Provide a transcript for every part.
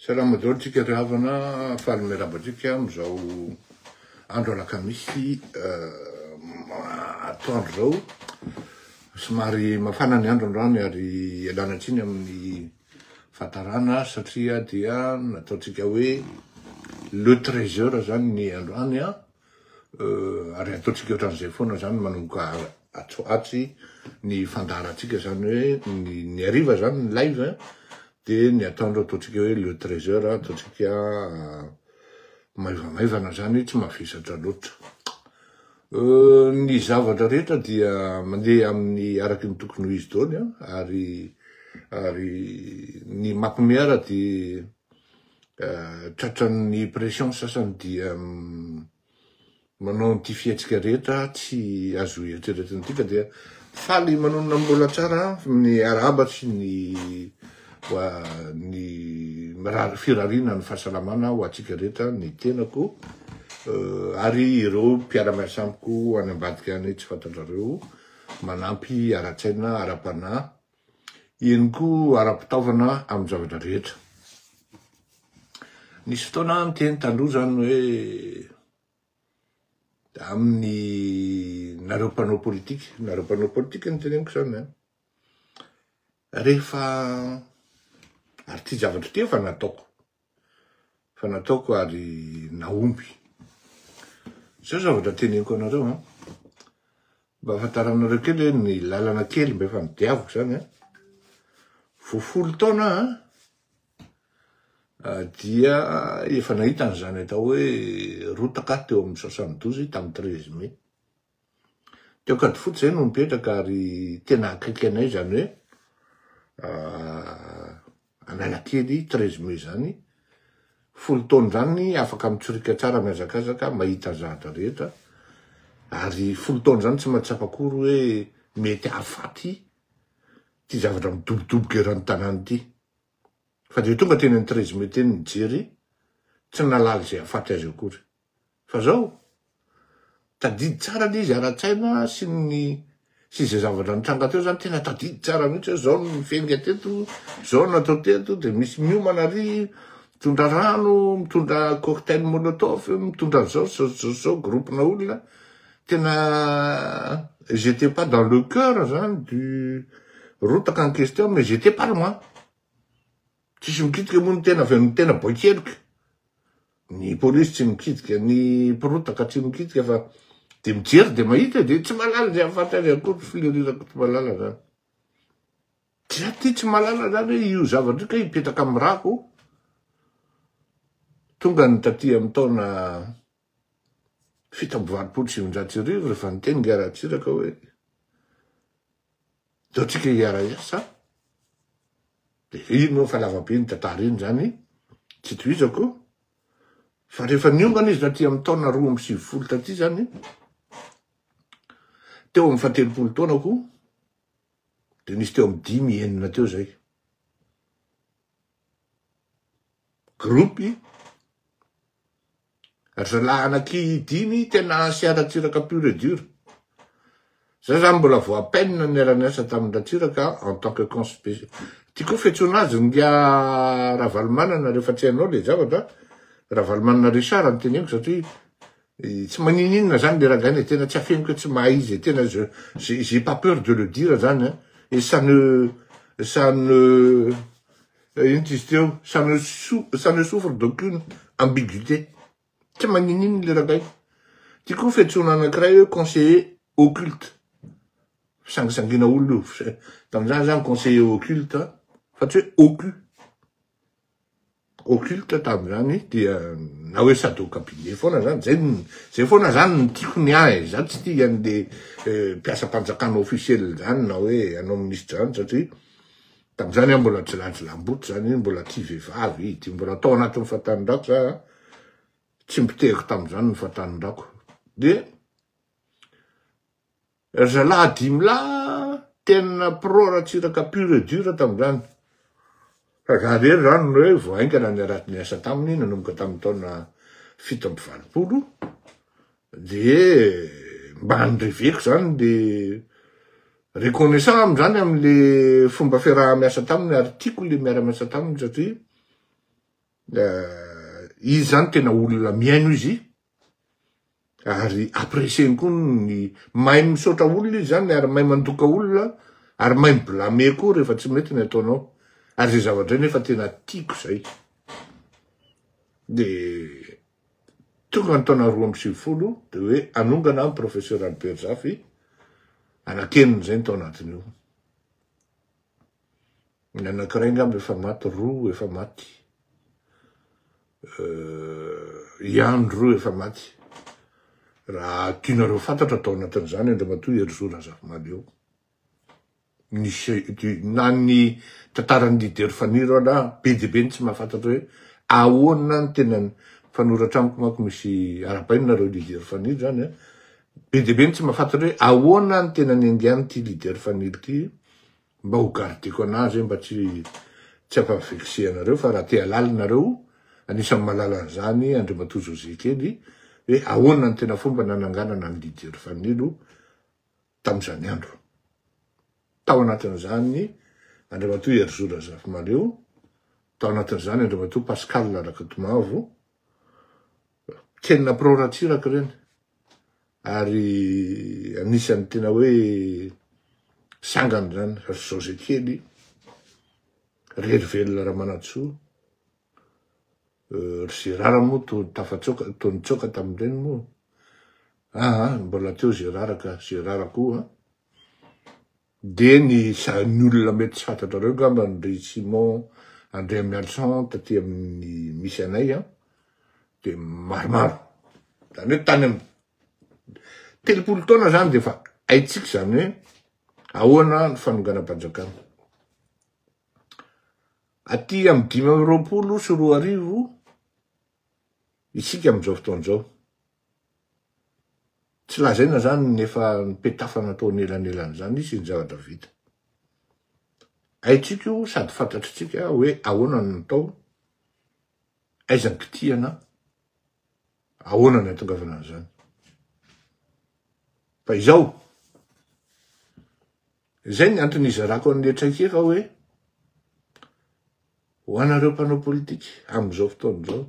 Salama daholo tsika ry havana, faly miarahaba antsika amin'izao andro alakamisy atoandro izao. Somary mafana ny andro androany ary ialana tsiny amin'ny fahatarana satria dia nataontsika hoe le 13 heures zany ny androany an. Ary ataontsika ohatran'izay foana zany manomboka atsy ho atsy ny fandaharantsika zany hoe ny hariva zany ny live de ny atoandro ataontsika hoe le 13 heures ataontsika maivamaivana zany tsy mavesatra loatra. Ny zavatra rehetra dia mandeha amin'ny araky ny tokony ho izy daholo an, ary ary ny mampime ara dia Tratran'ny pression sasany dia manao an'ity fihetsika rehetra tsy azo eritreretina ity ka dia faly manonona mbola tsara ny arahaba sy ny ny mirary firariana ny fahasalamana ho antsika rehetra ny tenako ary ireo mpiara-miasa amiko any ambadika any tsy fantatrareo manampy ara-tsaina ara-panahy Eny koa ara-pitaovana amin'ny zavatra rehetra. Nisy fotoana aho niteny taloha zany hoe amin'ny nareo mpanao politika, nareo mpanao politika no teneniko zany an, rehefa ary ity zavatra ity efa nataoko, efa nataoko ary nahomby. Zao zavatra teneniko anareo an, Mba ahafantaranareo kely hoe ny lalana kely mba efa nodiaviko zany an. Vao folo taona aho dia efa nahita an'izany atao hoe rotaka teo amin'ny soixante douze tamin'ny treize mai. Teo Ankadifotsy zay no nipetraka ary tena akaiky anay izany hoe Analakely 13 mai zany, folo taona zany afaka mitsoriaka tsara mihazakazaka mahita ny zavatra rehetra ary folo taona zany tsy mahatsapa akory hoe mety hahafaty ty zavatra midobodoboka eran'ny tanàna ity fa de tonga teny amin'ny 13 mai teny nijery tsy nahalala izay hahafaty azy akory. Fa zao, tadidy tsara le izy ara-tsaina sy ny sy izay zavatra nitranga teo zany tena tadidy tsara mihitsy hoe zao no nifenga teto, zao no natao teto, de misy miomana ary mitondra rano, mitondra cocktail molotov, mitondra an'izao, zao, zao, zao, groupe-na olona. Tena j'étais pas dans le cœur zany du rotaka en question mais j'étais pas loin. Tsisy mikitika moa ny tena avy amin'ny tena boaikeloka. Ny polisy tsy mikitika, ny mpirotaka tsy mikitika fa de mijery de mahita de tsy mahalala izay hahafaty azy akory Fleury Rakotomalala zany. Tsy za ty tsy mahalala zany hoe io zavatra io kay hipetraka amin'ny rako. Tonga ny taty amin'ny taona 1987 rehefa niteny Nga Ratsiraka hoe Ndao tsika hiara-hiasa de iny moa fa lava be ny tantara iny zany tsy tohizako fa rehefa niongana izy taty amin'ny taona 92 taty zany teo amin'ny fahatelopolo taonako de nisy teo amin'ny dimy enina teo zay groupe Ry zalahy anaky dimy tena ancien Ratsiraka pur et dur. Za zany mbola vao à peine niara-niasa tamin'i Ratsiraka en tant que cons spécial. Ty koa fiantsoana azy ingahy Ravalomanana rehefa tsy hainao le zavatra, Ravalomanana Richard no teneniko satria tsy manininona zany le rangahy e, tena tsy afeniko hoe tsy mahay izy e, tena je j'ai pas peur de le dire zany an, et ça ne ça ne Inona izy teo? Ça ne ça ne souffre d'aucune ambiguïté. Tsy maninino le rangahy. Ty koa fiantsoana anankiray hoe conseiller occulte. Fisangisangiana olona io. Tamin'izany zany conseiller occulte fa tsy hoe ocu. Occulte tamin'izany dia na hoe sady au cabinet foana zany. Zay zay foana zany ny tiako ny ahy. Za tsy tia an'le mpiasam-panjakana officiel zany na hoe hanao ministre zany satria Tamin'izany aho mbola jilajilam-boto zany, mbola tia vehivavy, dia mbola tao anatin'ny fahatanorako za, tsy nipitehiko tamin'izany ny fahatanorako. Dia ry zalahy dimy lahy tena pro Ratsiraka pur et dur tamin'izany. Fa za irery zany no hoe vao haingana niara-niasa taminy nanomboka tamin'ny taona 87. De mba nireveko zany le reconnaissant amizany amle fomba fiaraha-miasa taminy ary tiako le miara-miasa taminy satria Izy zany tena olona mihaino izy ary apprécier-ny koa ny mahay misaotra olona izy zany ary mahay mandoka olona ary mahay mi-blâmer koa rehefa tsy mety ny ataonao. Ary zay zavatra zay nefa tena tiako zay. De tonga ny taona 92 de hoe hanongana ny professeur Albert Zafy, anakeniny zay ny tao anatin'io. Ny anankiray angamba efa maty, roa efa maty. I Andro efa maty. Raha tianareo fantatra tao anatin'izany Andriamatoa Herizo Razafimahaleo. Nisy na ny tantaran'ny leader Fanilo ala be dia be ny tsy mahafantatra hoe ahoana ny tena fanoratra amiko manko misy arahabaina nareo leader Fanilo zany a. Be dia be ny tsy mahafantatra hoe ahoana ny tena niandian'ity leader Fanilo ity. Mba ho gardeko anazy mba tsy tsy hampavexer anareo fa raha te halala nareo anisan'ny mahalala an'izany Andriamatoa José kely hoe ahoana ny tena fomba nananganana an'i Leader Fanilo tamin'izany andro. Tao anatin'izany Andriamatoa Herizo Razafimahaleo, tao anatin'izany Andriamatoa Pascal Rakotomavo, tena pro Ratsiraka ireny. Ary anisan'ny tena hoe sangany zany ry José kely, ry Herivelona Ramanantsoa, ry Gérard moa toa tafatsoaka, toa nitsoaka tamin'ireny moa. Aa, mbola teo Gérard ka, Gérard koa. Dia ny ny olona mety tsy fantatrareo angamba ry Simon Andriamialison taty amin'ny misy anay an, dia maromaro. Izany hoe tany amin'ny 30 taona izany dia efa haintsika izany hoe ahoana ny fanonganam-panjakana. Aty amin'ny 2025 isika amin'izao fotoana izao. Tsy lazaina zany ny efa nipetafana tao anelanelan'izany sy ny zavatra vita. Haintsika io sady fantatritsika hoe ahoana no natao, aiza ny kitihana, ahoana ny hatongavana an'izany. Fa izao, izay ny antony izarako an'le traikefa hoe ho anareo mpanao politika amin'izao fotoana izao,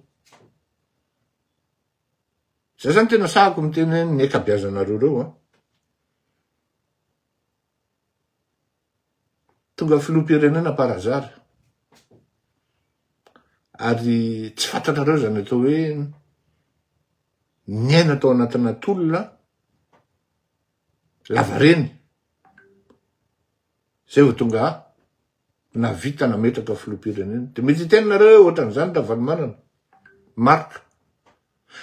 Zay zany tena sahako miteny hoe ny ankabiazanareo reo an. Tonga filoham-pirenena par hasard. Ary tsy fantatrareo zany atao hoe niaina tao anatina tolona lavareny. Zay vao tonga nahavita nametraka filoham-pirenena. Dia mety hiteny nareo hoe ohatran'izany Ravalomanana. Marc.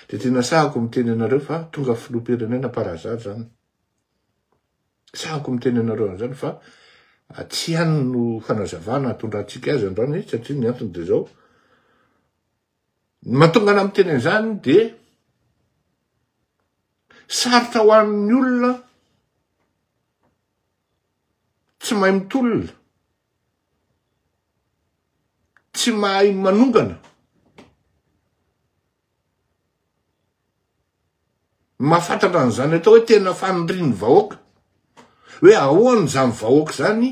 Dia tena sahako miteny anareo fa tonga filoham-pirenena par hasard zany. Sahako miteny anareo an'izany fa tsy any no fanazavana atondrantsika azy androany satria ny antony dia zao. Ny mahatonga anah miteny an'izany dia sarotra ho an'ny olona Tsy mahay mitolona. Tsy mahay manongana. Mahafantatra an'izany atao hoe tena fanirian'ny vahoaka. Hoe ahoana izany vahoaka izany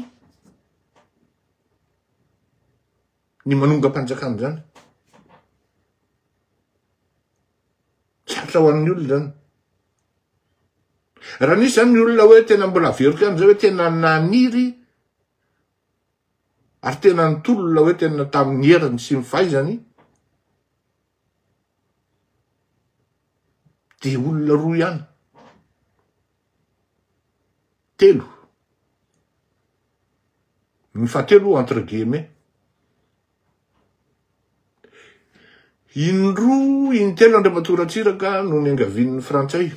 ny manongam-panjakana izany. Sarotra ho an'ny olona izany. Raha nisy zany ny olona hoe tena mbola averiko ihany zay hoe tena naniry ary tena nitolona hoe tena tamin'ny heriny sy ny fahaizany de olona roa ihany telo ny fahatelo entre guillemets Indroa, intelo Andriamatoa Ratsiraka no niangavian'ny Frantsay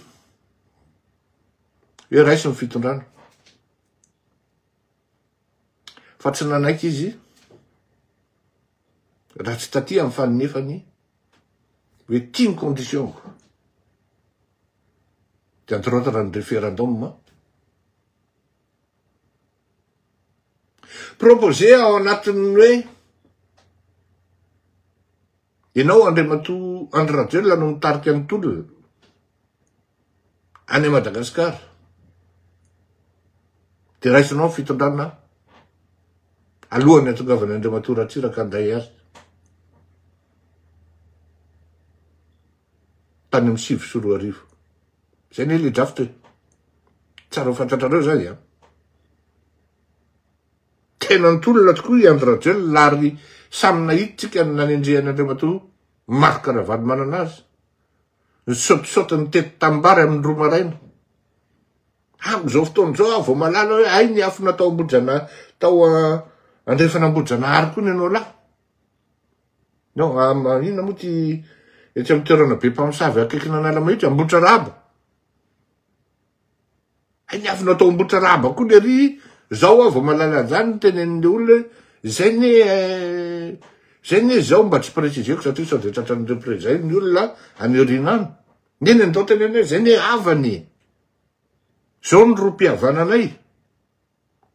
hoe raiso ny fitondrana. Fa tsy nanaiky izy raha tsy taty amin'ny faninefany hoe tia ny condition-ko. Dia entre autres ny référendum. Proposé ao anatin'ny hoe ianao Andriamatoa Andry Rajoelina no mitarika ny tolona any Madagasikara dia raisinao ny fitondrana alohan'ny hatongavany Andriamatoa Ratsiraka handray azy. tany amin'ny 2009. Zay anie le drafitra e. Tsara ho fantatrareo zay an. Tena nitolona tokoa i Andry Rajoelina ary samy nahita tsika ny nanendrehany Andriamatoa Marc Ravalomanana azy. Nisaotisaoty nitety tanimbary amin'ny roa maraina. Amin'izao fotoana izao aho vao mahalala hoe hay niafina tao Ambohijanahary, tao Andrefan'Ambohijanahary koa ny anao lahy. Non, inona moa ty etsy amin'ny toerana be mpamosavy akaikin'Analamahitsy, Ambohitrarahaba. Hay niafina tao Ambohitrarahaba koa lery, zao aho vao mahalala an'izany ny tenenin'le olona hoe zay ne zay ne zao mba tsy préciser-ko satria sao dia tratran'ny représailles ny olona any aoriana any. Neny andao teneno hoe zay ne havany e. Zao ny rohim-pihavananay.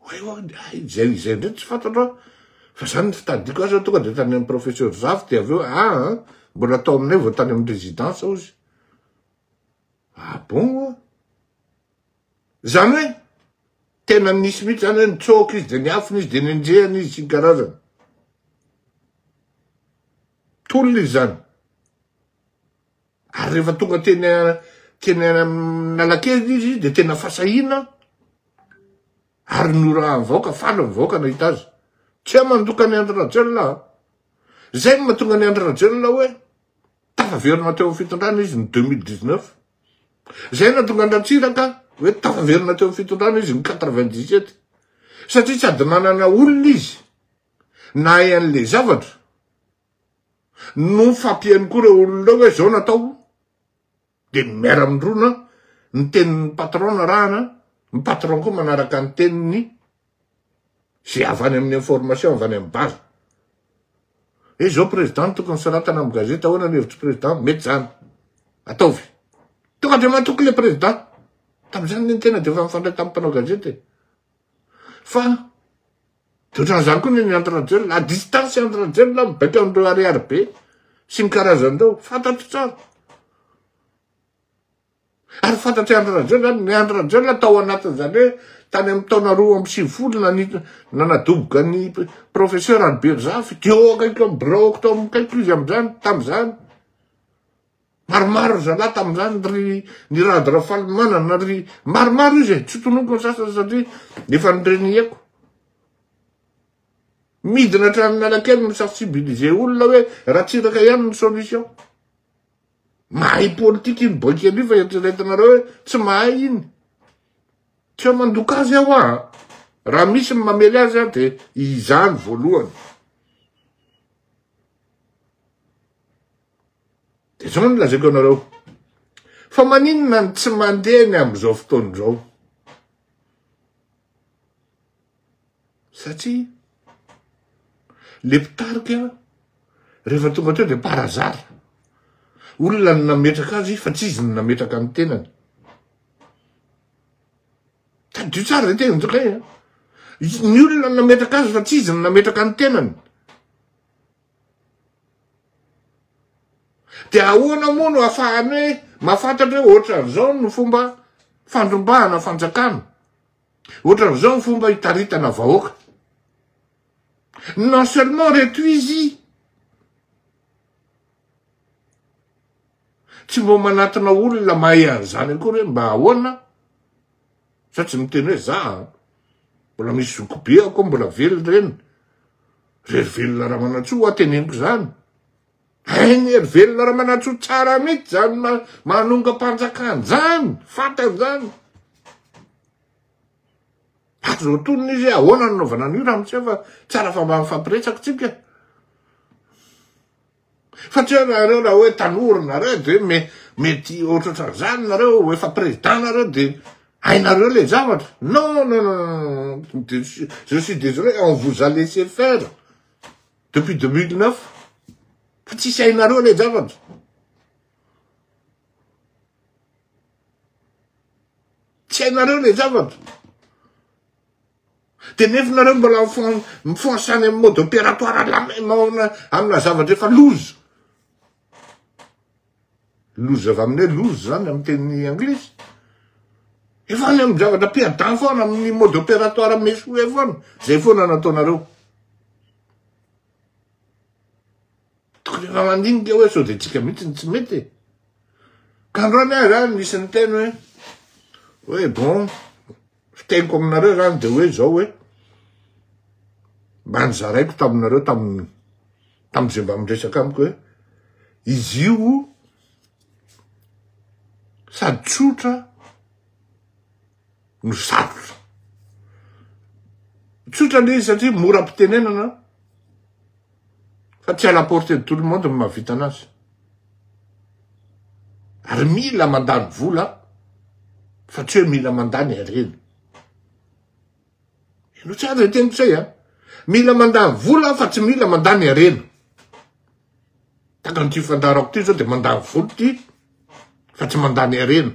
Oay oa, ay, zay zay ndray tsy fantatro a. Fa zany ny fitadiako azy tonga dia tany amin'ny professeur Zafy dia avy eo ah, mbola tao aminay vao tany amin'ny résidence ozy. Ah bon oa. Zany hoe tena nisy mihitsy zany hoe nitsoaka izy dia niafina izy dia nenjehana izy sy ny karazany. Tolona izy zany. Ary rehefa tonga teny teny Analakely izy dia tena fasahiana ary norahan'ny vahoaka, faly ny vahoaka nahita azy. Tsy aho mandoka an'i Andry Rajoelina a. Izay no mahatonga an'i Andry Rajoelina hoe tafaverina teo amin'ny fitondrana izy ny 2019. Izay no nahatonga an-dRatsiraka hoe tafaverina teo amin'ny fitondrana izy ny 97. Satria tsy ady nanana olona izy nahay an'ilay zavatra. No mifampihaino koa ireo olona ireo hoe zao natao de miara-mirona ny tenin'ny patron narahana, ny patron koa manaraka ny teniny ze avy any amin'ny information avy any amin'ny base. Hoe zao président tokony soratana amin'ny gazety ahoana ny hevitry président, mety zany. Ataovy. Tonga de matoky le président. Tamin'izany ny tena de efa nifandray tamin'ny mpanao gazety e. Fa De ohatran'izany koa ny an'i Andry Rajoelina, à distance Andry Rajoelina mibaiko an'ireo ariary be sy ny karazany ireo, fantatro tsara. Ary fantatr'i Andry Rajoelina, ny Andry Rajoelina tao anatin'izany hoe tany amin'ny taona 92 nani, nanadoboka ny professeur Albert Zafy, teo akaiky amin'ny biraoko tao amin'ny akaiko izy amin'izany, tamin'izany. Maromaro ry zalahy tamin'izany ry Ny Rado Rafalimanana ry maromaro izy e, tsy tononiko ny sasany satria efa nirenieko. Midina hatrany Analakely mi-sensibiliser olona hoe Ratsiraka ihany ny solution. Mahay politika iny boay kely io fa eritreretinareo hoe tsy mahay iny. Tsy hoe mandoka azy aho ah. Raha misy ny mamely azy aho dia izany voalohany. Dia izao no lazaiko anareo, fa maninona no tsy mandeha ny amin'izao fotoana izao? Satria le mpitarika rehefa tonga teo dia par hasard. Olona no nametraka azy fa tsy izy no nametraka ny tenany. Tadidio tsara zay teny njoka e. Ny olona no nametraka azy fa tsy izy no nametraka ny tenany. Dia ahoana moa no ahafahany hoe mahafantatra hoe ohatran'izao no fomba fandrombahana fanjakana, ohatran'izao ny fomba hitaritana vahoaka. Non seulement reto izy tsy mba manatona olona mahay an'izany akory hoe mba ahoana, sa tsy miteny hoe za an, mbola misy zokibe aho koa mbola velona ireny, ry Herivelona Ramanantsoa hoa teneniko izany. Hain'i Herivelona Ramanantsoa tsara mihitsy zany manongam-panjakana zany, fantany zany. Azo atonina izy hoe ahoana no nanaovana an'io ramose fa tsara fa mba mifampiresaka tsika. Fa tsy hoe nareo raha hoe tanora nareo de me, mety ohatrohatran'izany nareo, efa président nareo de hainareo le zavatra. Non, non, non, non, je suis désolé, on vous a laissé faire depuis 2009. Fa tsisy hainareo le zavatra. Tsy hainareo le zavatra. De nefa nareo mbola mifonce any amin'ny mode opératoire amina zavatra efa loza. Loza avy amin'ny hoe loza zany amin'ny teny anglisy. Efa any amin'ny zavatra mpiadany foana amin'ny mode opératoire mesoe foana. Zay foana nataonareo. Tokony efa mandinika hoe sao de tsika mihitsy ny tsy mety e. Ka androany aho zany nisy niteny hoe, hoe bon, fiteniko aminareo zany de hoe zao hoe, mba nizaraiko taminareo tam, tam'izay mba miresaka amiko hoe, izy io sady tsotra no sarotra. Tsotra le izy satria mora ampitenenana fa tsy à la portée de tout le monde ny mahavita anazy. Ary mila mandany vola fa tsy hoe mila mandany harena. Ino tsara zay teniko zay a. Mila mandany vola fa tsy mila mandany harena. Tahaka an'ity fandaharako ty zao de mandany vola ty fa tsy mandany harena.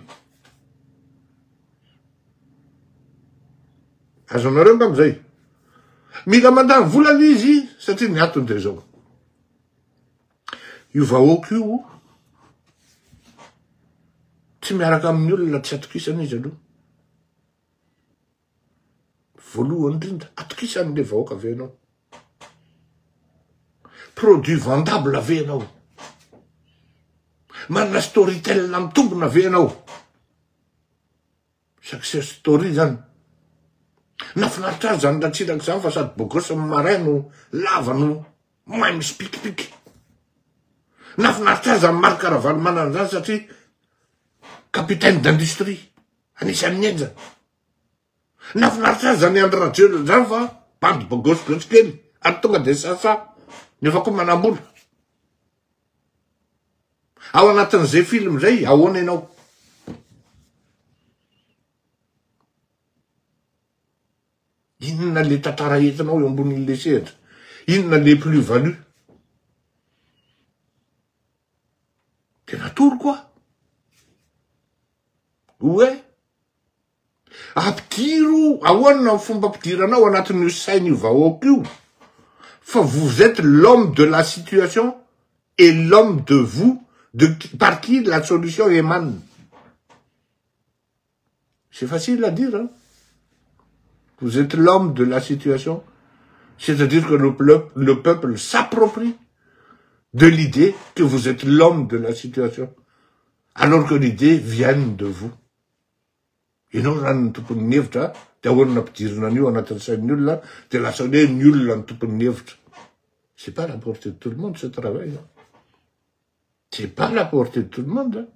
Azonareo angamba zay. Mila mandany vola le izy satria ny antony de zao. Io vahoaka io tsy miaraka amin'ny olona tsy atokisana izy aloha. Voalohany indrindra, atokisany le vahoaka ve ianao? Produit vendable ve ianao? Manana storytel mitombina ve ianao? Success story zany. Nafinaritra azy zany Ratsiraka zany fa sady beau gosse no marin no lava no mahay misy pikipiky. Nafinaritra azy zany Marc Ravalomanana zany satria capitaine d'industrie, anisan'ny henjana. Nafinaritra azy zany Andry Rajoelina zany fa bandy beau gosse gosse kely ary tonga de sasa nefa koa manambola. Ao anatin'izay film zay, ahoana ianao? Inona le tantara entinao eo ambonin'le sehatra? Inona le plus value? De natoroko aho. Hoe Ampidiro, ahoana ny fomba ampidiranao anatin'io sain'io vahoaka io fa vous êtes l'homme de la situation et l'homme de vous, de par qui la solution emane. C'est facile à dire, hein? Vous êtes l'homme de la situation, c'est-à-dire que le peuple, le peuple s'approprie de l'idée que vous êtes l'homme de la situation, alors que l'idée vient de vous. Ianao zany no tompon'ny hevitra de ahoana no ampidirina an'io anatin'ny sain'ny olona de lasa hoe ny olona no tompon'ny hevitra. C'est pas la portée de tout le monde ce travail. Hein. C'est pas la portée de tout le monde. Hein.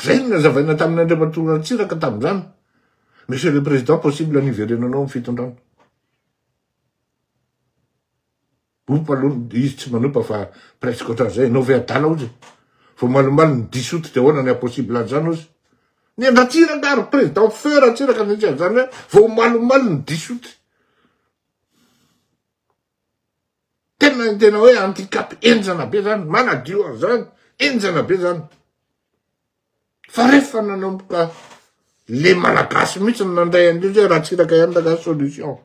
Zay no nazavaina tamin'Andriamatoa Ratsiraka tamin'izany. Monsieur le Président, possible ny hiverenanao amin'ny fitondrana. Ompa aloha izy tsy manompa fa presque ohatran'izay, enao ve adala ozy? Vao malomaly ny dissoute de ahoana ny hahapossible an'izany ozy? Ny an-dRatsiraka ary président feu Ratsiraka nisy an'izany hoe vao malomaly ny dissoute. Tena tena hoe handicap enjana be zany, manadio an'izany, enjana be zany. Fa rehefa nanomboka le malagasy mihitsy no nandray an'io zay Ratsiraka ihany rangahy solution.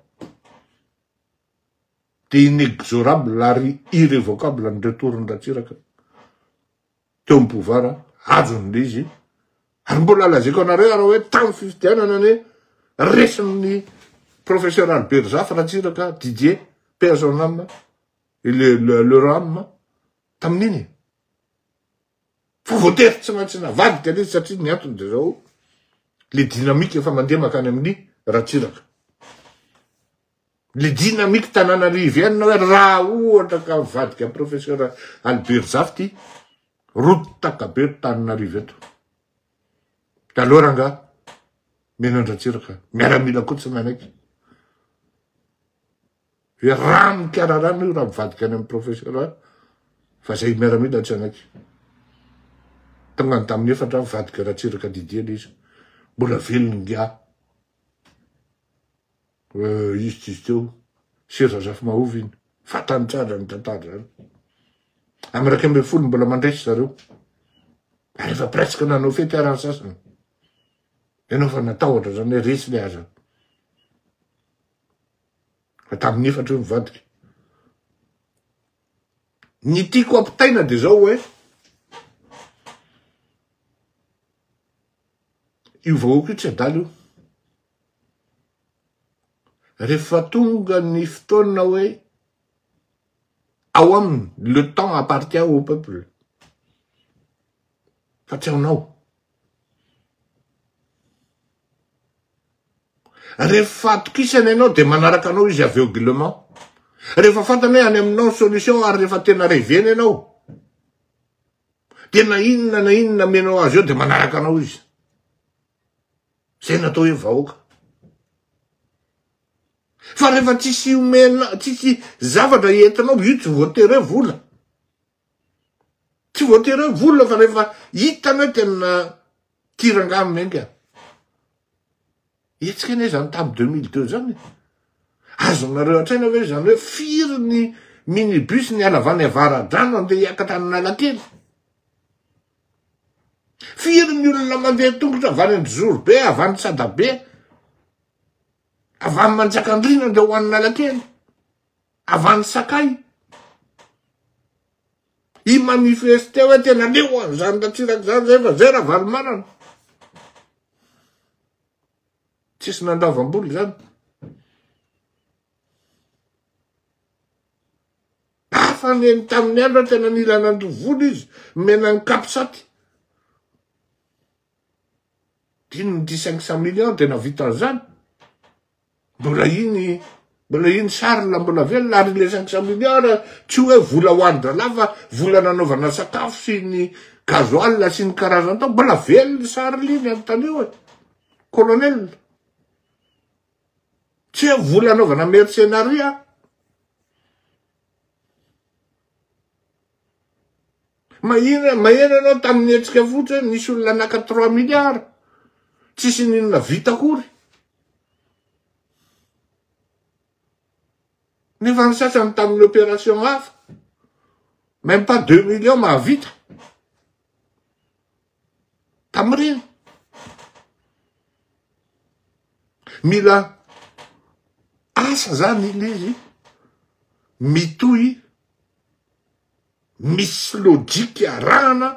dia inexorable ary irrevocable ny retour-n'i Ratsiraka teo amin'ny pouvoir, azony le izy, ary mbola lazaiko anareo ary hoe tamin'ny fifidianana anie resin'ny professeur Albert Zafy Ratsiraka, Didier, paix à son âme, et le, le, leur âme, tamin'iny. Fa voatery tsy maintsy navadika le izy satria ny antony dia zao, le dynamique efa mandeha makany amin'ny Ratsiraka. Le dynamique Tananarive ihany hoe raha ohatra ka mivadika professeur Albert Zafy ty, rotaka be ry Tananarive eto. Taloha rangaha, Menandratsiraka, miaramila koa tsy nanaiky. Hoe rano mikararano io raha mivadika any amin'ny professeur fa zay miaramila tsy hanaiky. Tonga ny tamin'ny efatra mivadika Ratsiraka Didier le izy. Mbola velona ingahy. Euh, izy tsy izy teo. Seza Razafimahovy iny. Fantany tsara ny tantara zany. Amin'ny 11 mbola mandresy zareo. Ary efa presque nanao fety ara ny sasany. Ianao fa natahotra zany hoe resy le aza. Fa tamin'ny efatra io mivadika. Ny tiako ampitaina de zao hoe io vahoaka io tsy adala io. Rehefa tonga ny fotoana hoe ao aminy, le temps appartient au peuple. Fa tsy aminao. Rehefa atokisana ianao dia manaraka anao izy aveuglement. Rehefa fantany hoe any aminao ny solution ary rehefa tena revena ianao dia na inona na inona amenao azy eo dia manaraka anao izy. Zay natao hoe vahoaka. Fa rehefa tsisy omena, tsisy zavatra entinao, io tsy voatery hoe vola. Tsy voatery hoe vola fa rehefa hitany hoe tena tia rangahy miainga. Hetsika anie zany tamin'ny 2002 zany. Azonareo an-tsaina ve zany hoe firy ny minibus niala avy any Avaradrano andeha hiakatra an'Analakely? Firy ny olona mandeha tongotra avy any Anjozorobe, avy any Sadabe, avy any Manjakandriana andeha ho any Analakely, avy any Sakay? I manifeste hoe tena leo an'izany Ratsiraka izany zay fa zay Ravalomanana. Tsisy nandavam-bola izany. Hafa neny tamin'ny andro tena nila nandoa vola izy, nomena ny capsat. Dimy ny 500 millions dia navita an'izany. Mbola iny, mbola iny Charles mbola velona ary le 500 millions tsy hoe vola ho an-dralahy fa vola nanaovana sakafo sy ny gasoil sy ny karazany tao. Mbola velona Charles iny anontanio e. Colonel. Tsy hoe vola anaovana mercenaria. Mahina, maheno ianao tamin'ny hetsika fotsy hoe nisy olona naka 3 milliards. Tsisy n'inona vita akory. Nefa ny sasany tamin'ny opération hafa, même pas 2 millions mahavita. Tamin'ireny. Mila asa zany ilay izy mitohy misy lojika arahana,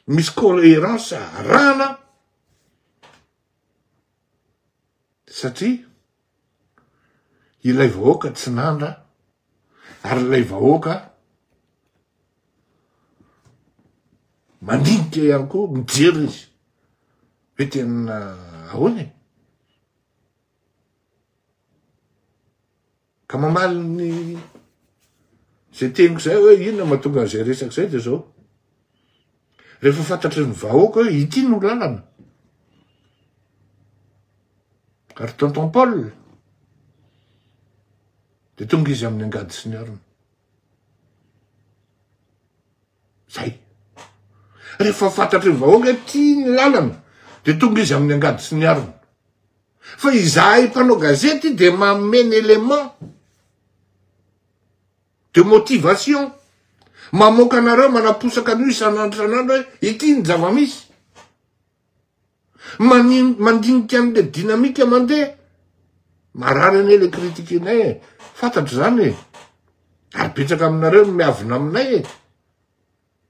misy cohérence arahana, satria ilay vahoaka tsy nandra ary ilay vahoaka mandinika ihany koa, mijery izy hoe tena ahoana e? Ka mamaly ny zay teniko zay hoe inona mahatonga an'izay resaka zay de zao. Rehefa fantatry ny vahoaka hoe ity no lalana. Ary tonton Paul de tonga izy amin'ny angady sy ny arina. Zay. Rehefa fantatry ny vahoaka hoe ity ny lalana de tonga izy amin'ny angady sy ny arina. Fa izahay mpanao gazety dia manome ny élément de motivation, mamoaka anareo manaposaka an'io isan'andro isan'andro hoe ity ny zava-misy. Mandinika an'le dynamique mandeha. Marary anie le critique-nay e. Fantatro izany e. Ary betsaka aminareo no miavona aminay e.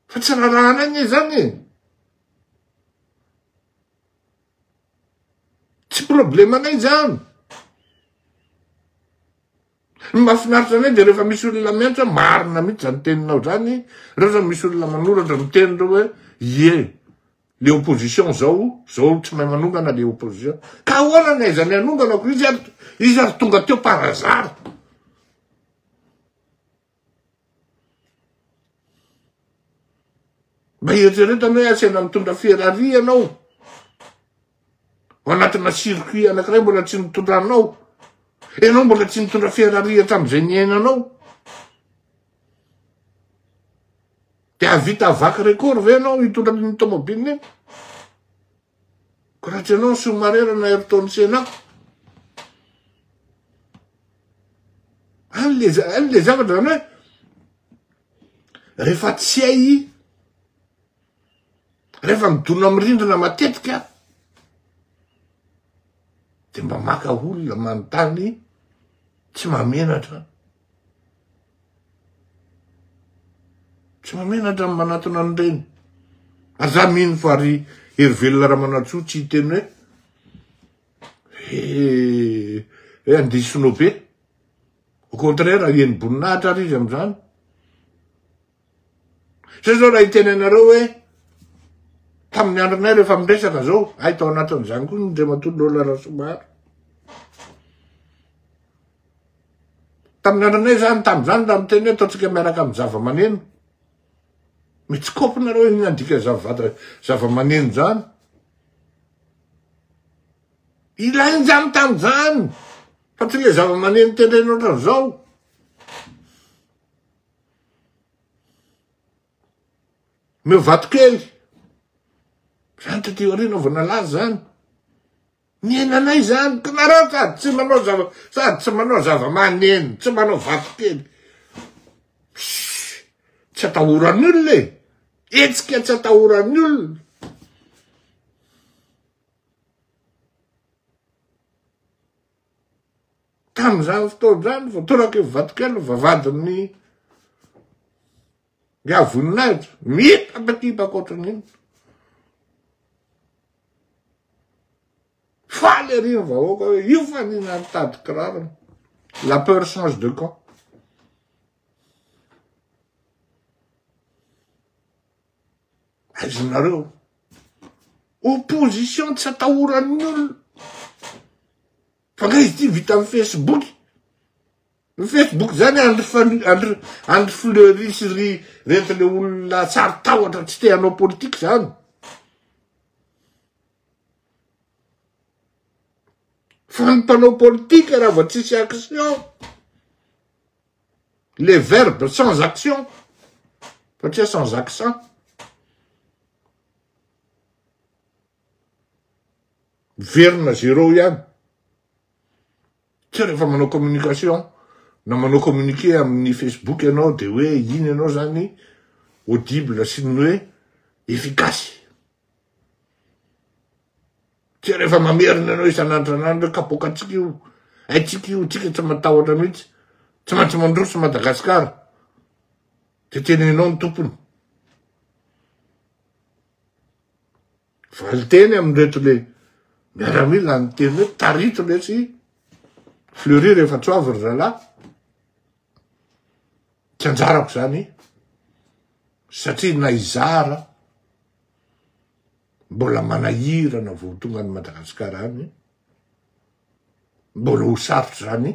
Fa tsy raharahanay anie izany e. Tsy problemanay izany. Ny mahafinaritra anay dia rehefa misy olona miantso hoe marina mihitsy zany teninao zany, rehefa misy olona manoratra miteny reo hoe ie, le opposition zao, zao tsy mahay manongana le opposition. Ka ahoana ny aizany hanongana ko izy ary izy ary tonga teo par hasard. Mba eritreretana hoe asaina mitondra Ferrari ianao ao anatina circuit anankiray mbola tsy nitondranao. Ianao mbola tsy nitondra Ferrari hatramin'izay niainanao. Dia hahavita vaky record ve ianao hitondra ny tomobile iny? Ko raha tsy ianao ny sous-marin na Ayrton Senna. Any le, any le zavatra zany hoe rehefa tsy hay, rehefa midona amin'ny rindrina matetika, de mba maka olona manontany tsy mahamenatra. Tsy mahamenatra ny manatona an'ireny. Ary za mino fa ry Herivelona Ramanantsoa tsy hiteny hoe He, hoe andiso be. Au contraire, heno boninahitra ary izy amin'izany. Zay zao raha hiteny anareo hoe tamin'ny andronay rehefa miresaka zao, hay tao anatin'izany koa ny Andriamatoa Lola Rasoamaharo. Tamin'ny andronay zany, tamin'izany raha miteny hoe ataontsika miaraka amin'ny zava-maneno. Mitsikopy nareo inona ny dika zavatra zava-maneno zany. Ilainy zany tamin'izany fa tsy le zava-maneno tendrena ohatran'izao. Meo vatokely. Zany taty aoriana vao nalaza zany. Niainanay zany, ka nareo sady tsy manao zava, sady tsy manao zava-maneno, tsy manao vatokely. Tsy atahoran'ny olona e. Hetsika tsy atahoran'ny olona. Tamin'izany fotoana izany vao toraka io vatokely vavahadin'ny Ingahy Voninahitra, mipapakipaka ohatran'ny inona. Faly ery ny vahoaka hoe io fa nina nitady kirarony. La peur change de camp. Aiza nareo? Opposition tsy atahoran'ny olona. Fa nga izy ity vita amin'ny Facebook? Ny Facebook zany andry andry andry Fleury sy ry reto le olona saro-tahotra tsy te hanao politique zany. Fa ny mpanao politique raha vao tsisy action, les verbes sans action, satria sans accent. Miverina zéro ihany. Tsy rehefa manao communication na manao communiqué amin'ny Facebook ianao de hoe iny ianao zany audible sy ny hoe efficace. Tsy rehefa mamerina ianao isan'andro isan'andro hoe kapoakantsika io, haintsika io, tsika tsy matahotra mihitsy, tsy maintsy mandroso Madagasikara. De tenenao ny tompony. Valinteny amin'ireto le miaramila niteny hoe tarito letsy Fleury rehefa tsy ho avy ry zalahy. Tsy anjarako zany satria na izara mbola manahirana vao tonga any Madagasikara any. Mbola ho sarotra zany.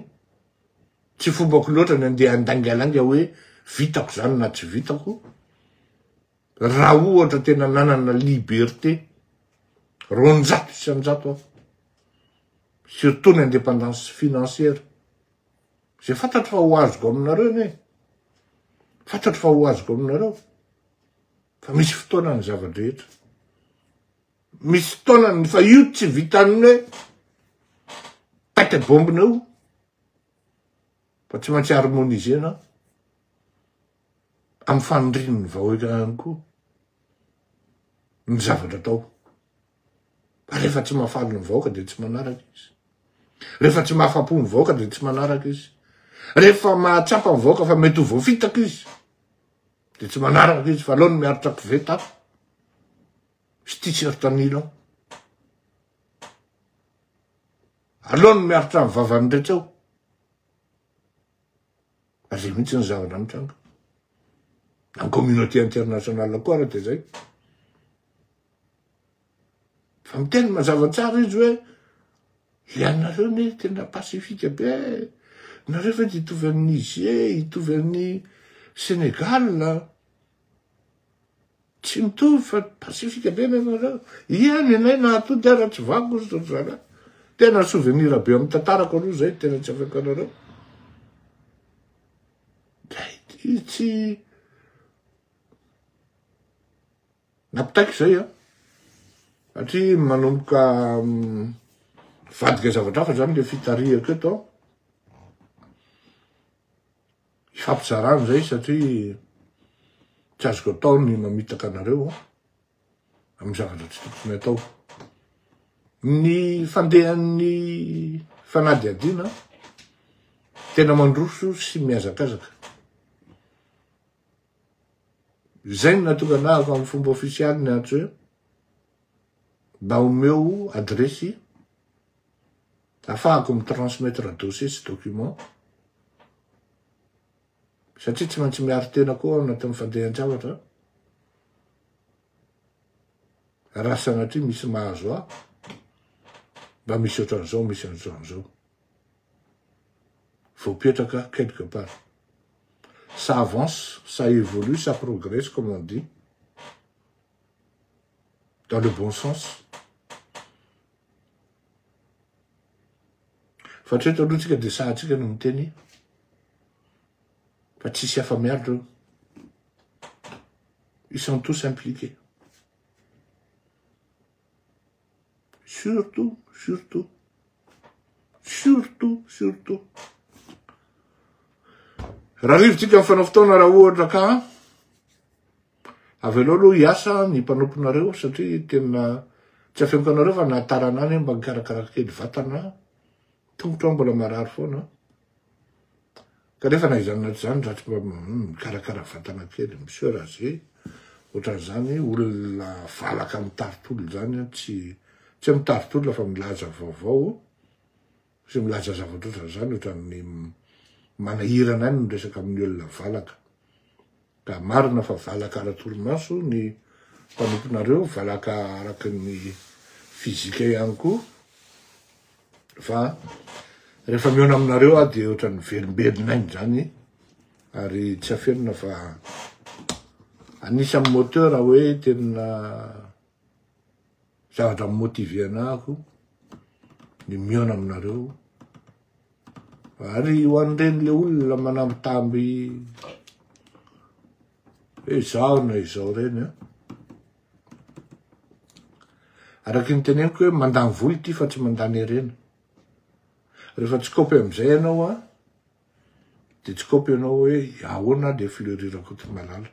Tsy fombako loatra ny andeha handaingalainga hoe vitako zany na tsy vitako. Raha ohatra tena nanana liberté 200% aho, surtout ny indépendance financière, zay fantatro fa ho azoko aminareo anie, fantatro fa ho azoko aminareo, fa misy fotoana ny zava-drehetra, misy fotoana ny, fa io tsy vitan'ny hoe paika bombina io, fa tsy maintsy harmonisena amin'ny fanirian'ny vahoaka ihany koa ny zavatra atao. Fa rehefa tsy mahafaly ny vahoaka dia tsy manaraka izy. Rehefa tsy mahafapo ny vahoaka dia tsy manaraka izy. Rehefa mahatsapa ny vahoaka fa mety ho voafitaka izy dia tsy manaraka izy fa aleony miaritra koveta sy t-shirt nylon. Aleony miaritra ny vavan'ny rehetra eo. Ary zay mihitsy ny zavatra mitranga. Na ny communauté internationale koa ara de zay. Fa miteny mazava tsara izy hoe le anareo ne tena pacifique be, nareo ve de hitovy an'i Niger, hitovy an'i Sénégal. Tsy mitovy fa pacifique be ny anareo. Ia ny anay nahatody ara tsy vaky ozy ry zalahy. Tena souvenir be amin'ny tantarako aloha zay tena tsy afaka anareo. Izy tsy nampitaiko zay an. Satria manomboka mivadika zavatra hafa zany le fitarihako eto an. Ifampizarana izay satria tsy azoko atao ny mamitaka anareo amin'ny zavatra tsy tokony atao. Ny fandehan'ny fanadihadiana tena mandroso sy mihazakazaka. Izay no nahatonga anahako amin'ny fomba ofisialy niantso hoe mba omeo adiresy Afahako mi-transmettre dossier sy document satria tsy maintsy miaro tena koa ao anatin'ny fandehan-javatra. Raha sanatria misy mahazo ahy, mba misy ohatran'izao, misy an'izao. Voapetraka quelque part. Ça avance, ça évolue, ça progresse comme on dit. Dans le bon sens. Fa hatreto aloha tsika dia sahantsika no miteny fa tsisy afa-miala ireo. Ils sont tous impliqués. Surtout, surtout, surtout, surtout. Raha rivotsika mifanao fotoana raha ohatra ka avelao aloha hiasa ny mpanomponareo satria tena tsy afeniko anareo fa nahatarana any mba nikarakara kely vatana tongotra mbola marary foana. Kanefa na izany na tsy izany raha tsy mba mikarakara vatana kely, mi-se raser, ohatran'izany, olona valaka mitari-tolona izany an, tsy tsy hoe mitari-tolona fa milaza vaovao sy milaza zavatra ohatran'izany, ohatran'ny manahirana ahy ny miresaka amin'ny olona valaka. Ka marina fa valaka ara-torimaso ny mpanomponareo, valaka araka ny fizika ihany koa, fa rehefa mihaona aminareo aho dia ohatran'ny velombelona aina izany ary tsy afenina fa anisan'ny moteur hoe tena zavatra mi-motiver anahako ny mihaona aminareo Ary ho an'ireny le olona manambitamby hoe izaho na izao ireny an. Araky ny teneniko hoe mandany vola ity fa tsy mandany harena. Rehefa tsy kaopy amin'izay ianao an, dia tsy kaopy ianao hoe ahoana le Fleury Rakotomalala.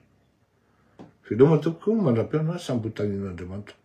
Veloma tompoko, mandra-pihaona, samby ho tahian'Andriamanitra.